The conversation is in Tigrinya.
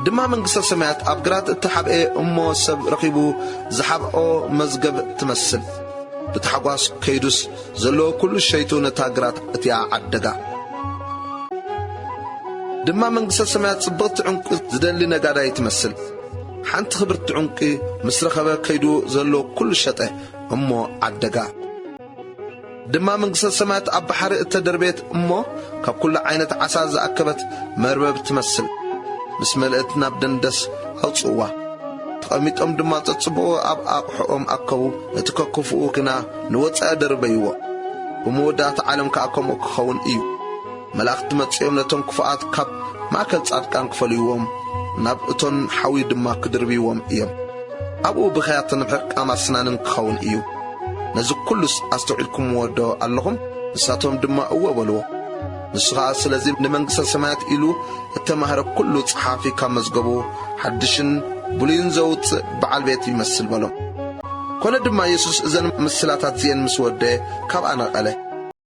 ድማ መንግሥተ ሰማያት ኣብ ግራት እተሓብኤ እሞ ሰብ ረኺቡ ዝሓብኦ መዝገብ ትመስል። ብታሕጓስ ከይዱስ ዘለዎ ኩሉ ሸይቱ ነታ ግራት እቲኣ ዓደጋ። ድማ መንግሥተ ሰማያት ጽብቕቲ ዕንቁ ዝደሊ ነጋዳይ ትመስል። ሓንቲ ክብርቲ ዕንቂ ምስ ረኸበ ከይዱ ዘሎ ኩሉ ሸጠ እሞ ዓደጋ። ድማ መንግሥተ ሰማያት ኣብ ባሕሪ እተደርበየት እሞ ካብ ኩሉ ዓይነት ዓሳ ዝኣከበት መርበብ ትመስል። ምስ መልእት ናብ ደንደስ ኣውጽእዋ። ተቐሚጦም ድማ ጸጽብኦ ኣብ ኣቕሕኦም ኣከቡ። እቲ ከክፍኡ ግና ንወጻኢ ደርበይዎ። ብመወዳእታ ዓለም ከኣ ከምኡ ክኸውን እዩ። መላእኽቲ መጺኦም ነቶም ክፉኣት ካብ ማእከል ጻድቃን ክፈልይዎም፣ ናብ እቶን ሓዊ ድማ ክድርብይዎም እዮም። ኣብኡ ብኸያትን ብሕርቃም ኣስናንን ክኸውን እዩ። ነዚ ኩሉስ ኣስተውዒልኩምዎ ዶ ኣለኹም? ንሳቶም ድማ እወ በልዎ። ንሱ ኸኣ ስለዚ ንመንግሥተ ሰማያት ኢሉ እተማህረ ኩሉ ጸሓፊ ካብ መዝገቡ ሓድሽን ብሉይን ዘውጽእ በዓል ቤት ይመስል በሎም። ኮነ ድማ የሱስ እዘን ምስላታት እዚኤን ምስ ወደ ካብኣ ነቐለ።